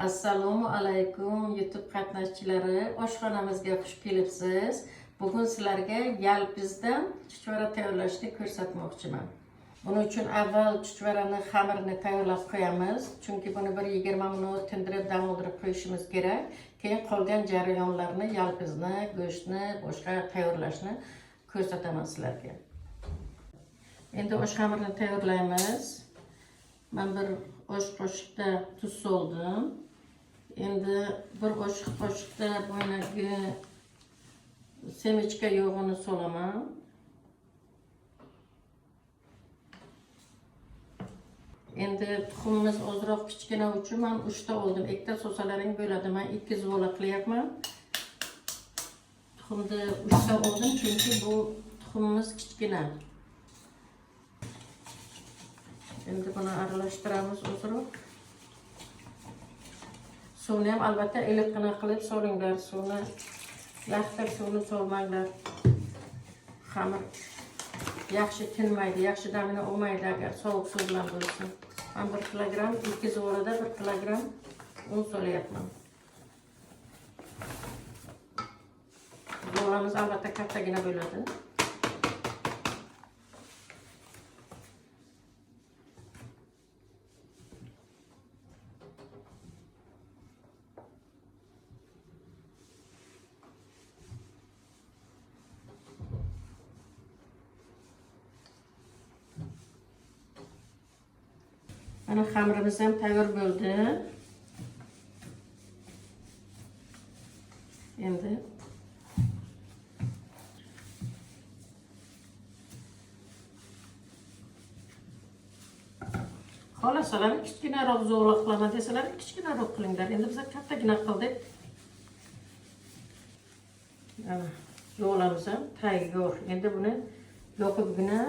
Assalomu alaykum YouTube qatnashchilari, oshxonamizga xush kelibsiz. Bugun sizlarga yalpizdan chuchvara tayyorlashni ko'rsatmoqchiman. Buning uchun avval chuchvarani xamirini tayyorlab qo'yamiz. Chunki buni bir 20 minut tindirib, dam oldirib qo'yishimiz kerak. Keyin qolgan jarayonlarni, yalpizni, go'shtni, boshqa tayyorlashni ko'rsataman sizlarga. Endi osh xamirini tayyorlaymiz. Men bir osh qoshiqda tuz soldim. Endi bir osh qoshiqda boyagi semichka yog'ini solaman. Endi tuxumimiz ozroq kichkina uchun men 3 ta oldim. Ikkita solsalaring bo'ladi. Men 2 zvola qilyapman. Tuxumni 3 ta oldim chunki bu tuxumimiz kichkina. Endi buni aralashtiramiz ozroq. Suvni ham albatta iliqqina qilib solinglar. Suvni yaxtir suvni solmanglar. Xamir yaxshi tinmaydi, yaxshi damini olmaydi agar sovuq suv bilan bo'lsa. Men 1 kilogram, 2 zvolada 1 kilogram un solyapman. Zvolamiz albatta kattagina bo'ladi. Mana xamirimiz ham tayyor bo'ldi. Endi xohlasalar kichkinaroq zo'g'liq qilaman desalar kichkinaroq qilinglar. Endi biz kattagina qildik. Mana zo'g'lamiz ham tayyor. Endi buni yopibgina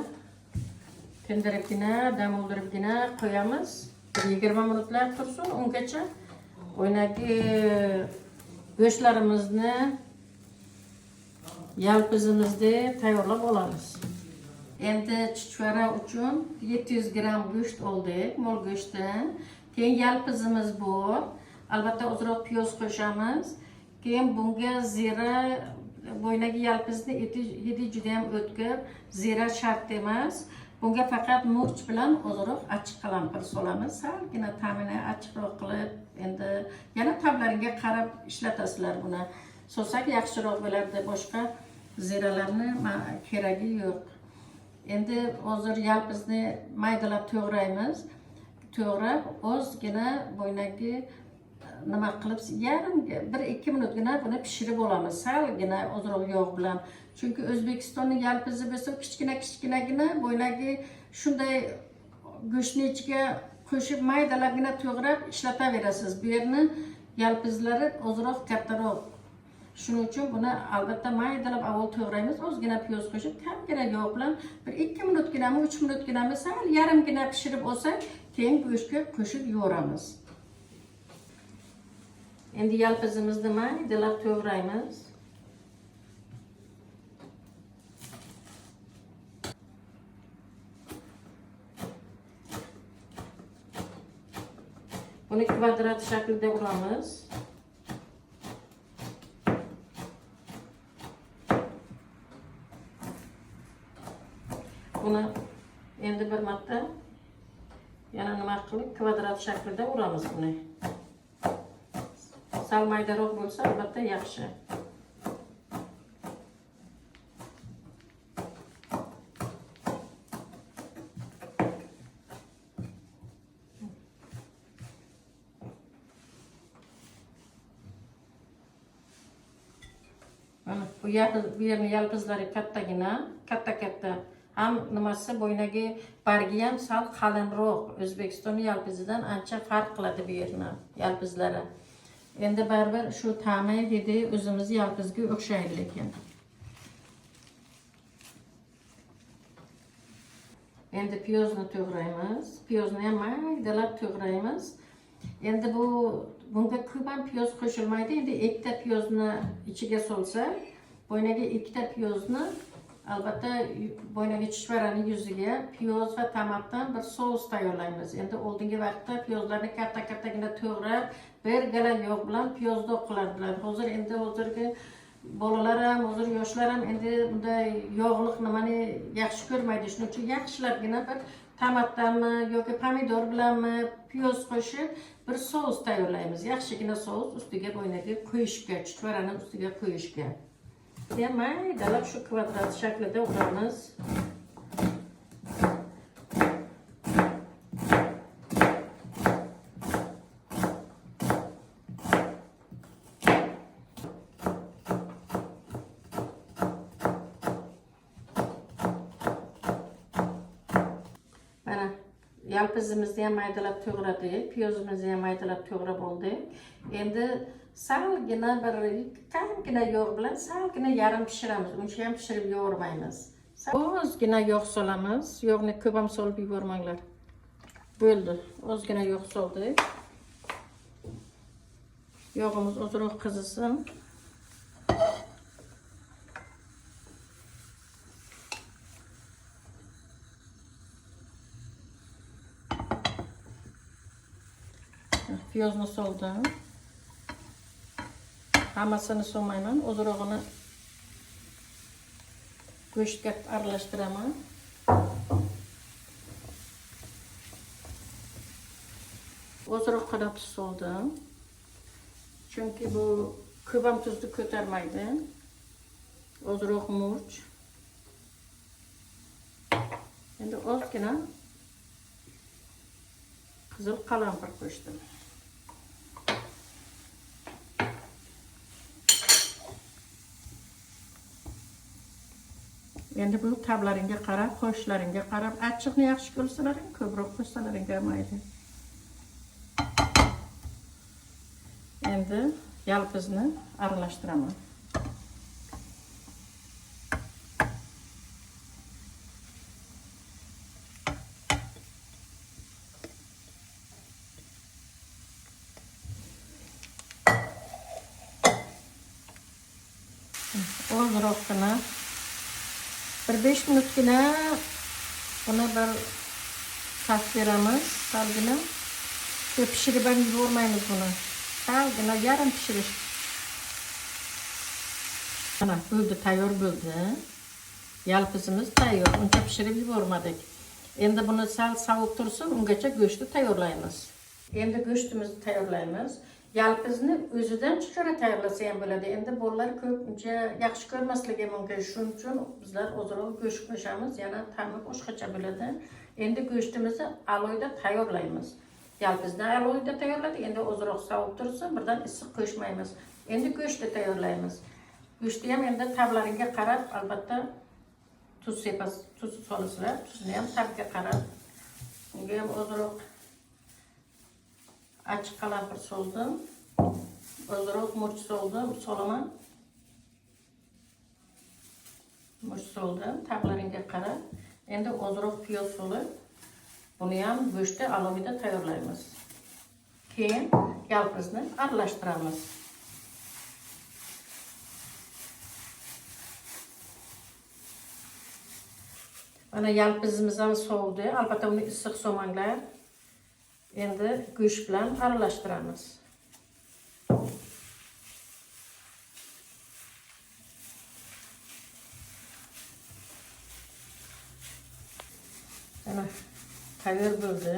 tindiribgina, dam oldiribgina qo'yamiz. Bir 20 minutlar tursin, ungacha o'ynagi go'shtlarimizni, yalpizimizni tayyorlab olamiz. Endi chuchvara uchun 700 gram go'sht oldik, mol go'shti. Keyin yalpizimiz bor. Albatta ozroq piyoz qo'shamiz. Keyin bunga zira, bo'ynagi yalpizni hidi juda ham o'tkir, zira shart emas. Bunga faqat murch bilan ozroq achchiq qalampir solamiz. Salgina ta'mini achchiqroq qilib, endi yana ta'mlaringga qarab ishlatasizlar buni. Solsak yaxshiroq bo'lardi, boshqa ziralarni keragi yo'q. Endi hozir yalpizni maydalab to'g'raymiz. To'g'rab ozgina bo'ynagi nima qilib yarim 1-2 minutgina buni pishirib olamiz. Salgina ozroq yog' bilan. Chunki O'zbekistonning yalpizi bo'lsa kichkina kichkinagina bo'ynagi shunday go'shtni ichiga qo'shib maydalabgina to'g'rab ishlataverasiz. Bu yerni yalpizlari ozroq kattaroq. Shuning uchun buni albatta maydalab avval to'g'raymiz, ozgina piyoz qo'shib, kamgina yog' bilan 1-2 minutginami, 3 minutginami sal yarimgina pishirib olsak, keyin go'shtga qo'shib yo'ramiz. Endi yalpizimizni maydalab to'g'raymiz. Buni kvadrat shaklida uramiz. Buni endi bir marta yana nima qilib kvadrat shaklida uramiz buni. Sal maydaroq bo'lsa albatta yaxshi. Mana bu yerni yalpizlari kattagina, katta-katta. Ham nimasi bo'ynagi bargi ham sal qalinroq. O'zbekistonning yalpizidan ancha farq qiladi bu yerni yalpizlari. Endi baribir shu ta'mi, hidi o'zimiz yalpizga o'xshaydi lekin. Endi piyozni to'g'raymiz. Piyozni ham maydalab to'g'raymiz. Endi bunga ko'p ham piyoz qo'shilmaydi. Endi ikkita piyozni ichiga solsak, bo'ynaga ikkita piyozni albatta bo'ynaga chuchvarani yuziga piyoz va tomatdan bir sous tayyorlaymiz. Endi oldingi vaqtda piyozlarni katta-kattagina to'g'rab, Bir gala yog' bilan piyozdoq qilardilar. Hozir endi hozirgi bolalar ham, hozir yoshlar ham endi bunday yog'liq nimani yaxshi ko'rmaydi. Shuning uchun yaxshilabgina bir tomatdanmi yoki pomidor bilanmi piyoz qo'shib bir sous tayyorlaymiz. Yaxshigina sous ustiga bo'ynaga qo'yishga, chuchvarani ustiga qo'yishga. Ya maydalab shu kvadrat shaklida o'ramiz. Mana yalpizimizni ham maydalab to'g'radik, piyozimizni ham maydalab to'g'rab oldik. Endi salgina bir kamgina yog' bilan salgina yarim pishiramiz. Uncha ham pishirib yo'rmaymiz. Ozgina yog' solamiz. Yog'ni ko'p ham solib yubormanglar. Bo'ldi. Ozgina yog' soldik. Yog'imiz ozroq qizisin. Piyozni soldim. Hammasini solmayman. Ozrog'ini go'shtga aralashtiraman. Ozroq qora tuz soldim. Chunki bu ko'p ham tuzni ko'tarmaydi. Ozroq murch. Endi ozgina qizil qalampir qo'shdim. Endi bu tablaringga qarab, qo'shishlaringga qarab, achchiqni yaxshi ko'rsalaring, ko'proq qo'shsalaring mayli. Endi yalpizni aralashtiraman. Ozroqgina bir 5 minutgina buni bir kaf beramiz, salgina. Ko'p pishirib ham yubormaymiz buni. Salgina yarim pishirish. Mana bo'ldi, tayyor bo'ldi. Yalpizimiz tayyor. Uncha pishirib yubormadik. Endi buni sal sovib tursin, ungacha go'shtni tayyorlaymiz. Endi go'shtimizni tayyorlaymiz. Yalpizni o'zidan chuchvara tayyorlasa ham bo'ladi. Endi bolalar ko'p uncha yaxshi ko'rmasligi mumkin. Shuning uchun bizlar ozroq go'sht qo'shamiz, yana ta'mi boshqacha bo'ladi. Endi go'shtimizni alohida tayyorlaymiz. Yalpizni alohida tayyorladik. Endi ozroq sovib tursin, birdan issiq qo'shmaymiz. Endi go'shtni tayyorlaymiz. Go'shtni ham endi tablaringga qarab albatta tuz sepasiz, tuz solasizlar. Tuzni ham tabga qarab. Unga ham ozroq achchiq qalampir soldim. Ozroq murch soldim, solaman. Murch soldim, tablaringga qarab. Endi ozroq piyoz solib, buni ham go'shtni alohida tayyorlaymiz. Keyin yalpizni aralashtiramiz. Mana yalpizimiz ham sovudi. Albatta uni issiq solmanglar. Endi go'sht bilan aralashtiramiz. Mana tayyor bo'ldi.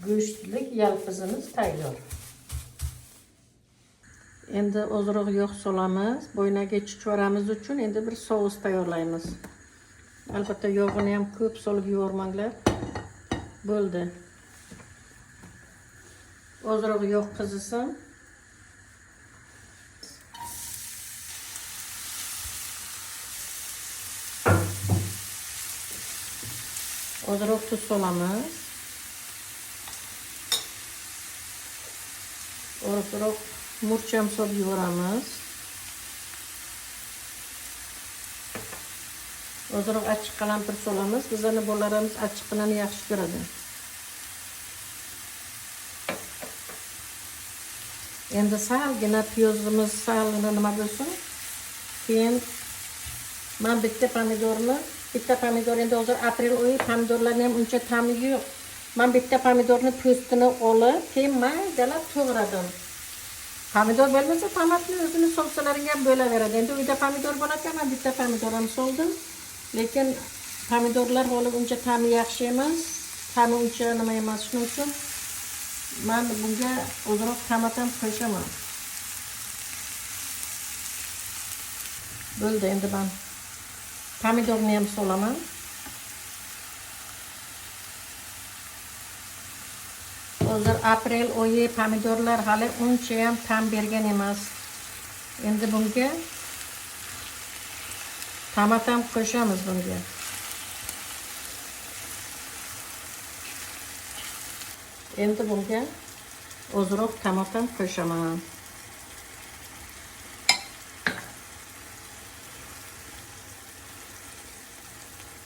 Go'shtlik yalpizimiz tayyor. Endi ozroq yog' solamiz. Bo'ynaga chuchvaramiz uchun endi bir sous tayyorlaymiz. Albatta yog'ini ham ko'p solib yubormanglar. Bo'ldi. Ozroq yog' qizisin. Ozroq tuz solamiz. Ozroq murch ham solib yuboramiz. Ozroq achchiq qalampir solamiz. Bizlarni bolalarimiz achchiqqinani yaxshi ko'radi. Endi salgina piyozimiz salgina nima bo'lsin. Keyin men bitta pomidorni, bitta pomidor endi hozir aprel oyi pomidorlarning ham uncha ta'mi yo'q. Men bitta pomidorni po'stini olib, keyin maydalab to'g'radim. Pomidor bo'lmasa tomatni o'zini solsalaring ham bo'laveradi. Endi uyda pomidor bor ekan, men bitta pomidor ham soldim. Lekin pomidorlar hali uncha ta'mi yaxshi emas. Ta'mi uncha nima emas, shuning uchun men bunga ozroq tomat ham qo'shaman. Bo'ldi, endi men pomidorni ham solaman. Hozir aprel oyi pomidorlar hali uncha ham ta'm bergan emas. Endi bunga tomat ham qo'shamiz bunga. Endi bunga ozroq tomat ham qo'shaman.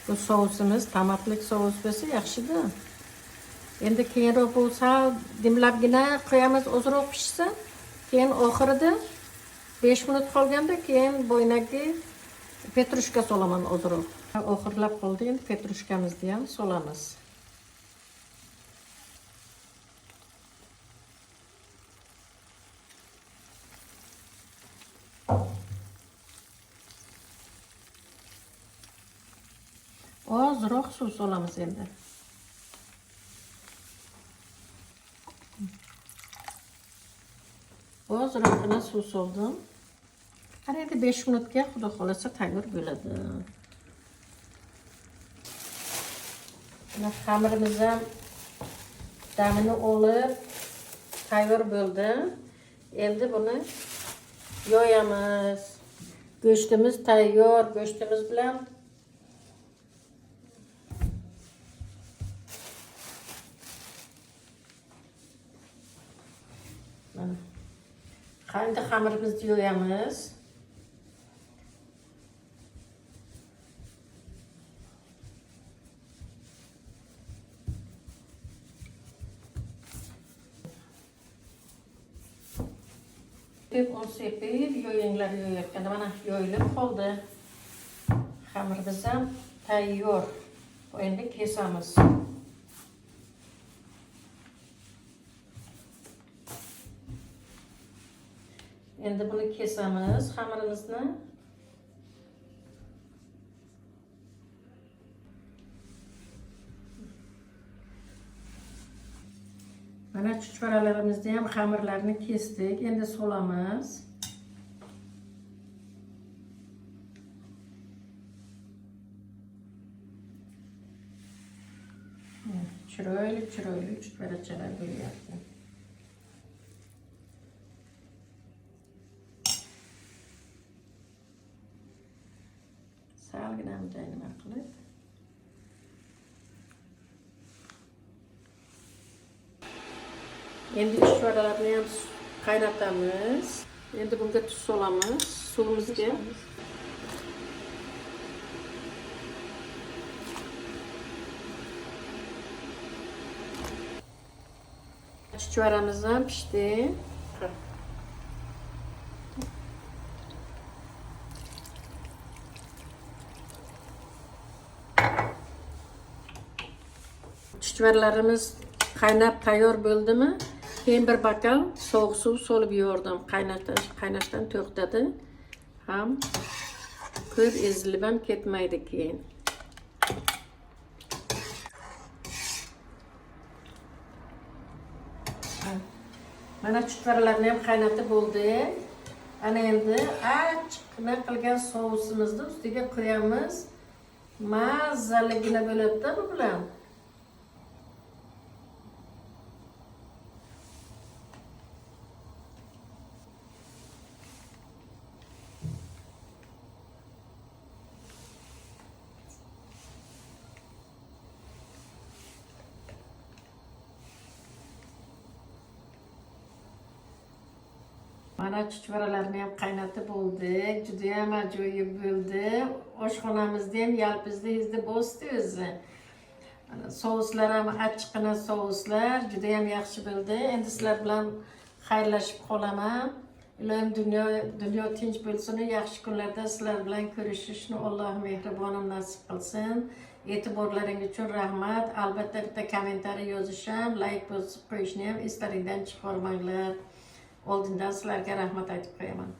Bu sousimiz tomatlik sous bo'lsa yaxshi-da. Endi keyinroq bu sal dimlabgina qo'yamiz, ozroq pishsin. Keyin oxirida 5 minut qolganda keyin bo'ynaki petrushka solaman ozroq. Oxirlab qoldi, endi petrushkamizni ham solamiz. Ozroq suv solamiz endi. Ozroqgina suv soldim. Ana endi 5 minutga xudo xolasa tayyor bo'ladi. Mana xamirimiz ham damini olib tayyor bo'ldi. Endi buni yoyamiz. Go'shtimiz tayyor. Go'shtimiz bilan mana endi xamirimizni yoyamiz. Ko'p un sepib yoyinglar, yoyayotganda mana yoyilib qoldi. Xamirimiz ham tayyor. Endi kesamiz. Endi buni kesamiz xamirimizni. Mana chuchvaralarimizni ham xamirlarni kesdik. Endi solamiz. Chiroyli chiroyli chuchvarachalar bo'lyapti. Salgina bunday nima qilib. Endi chuchvaralarni ham qaynatamiz. Endi bunga tuz solamiz suvimizga. Chuchvaramiz ham pishdi. Chuchvaralarimiz qaynab tayyor bo'ldimi? Keyin bir bakal sovuq suv solib yubordim. Qaynashdan to'xtadi. Ham ko'p ezilib ham ketmaydi keyin. Mana chuchvaralarni ham qaynatib bo'ldik. Ana endi achchiqna qilgan sousimizni ustiga qo'yamiz. Mazzaligina bo'ladi-da bu bilan. Mana chuchvaralarni ham qaynatib bo'ldik. Juda ham ajoyib bo'ldi. Oshxonamizda ham yalpizda izni bosdi o'zi. Mana souslar ham achchiqqina souslar, juda ham yaxshi bo'ldi. Endi sizlar bilan xayrlashib qolaman. Iloyim dunyo tinch bo'lsin, yaxshi kunlarda sizlar bilan ko'rishishni Alloh mehribonim nasib qilsin. E'tiborlaring uchun rahmat. Albatta bitta kommentariy yozish ham, layk bosib qo'yishni ham eslaringdan chiqarmanglar. Oldindan sizlarga rahmat aytib qo'yaman.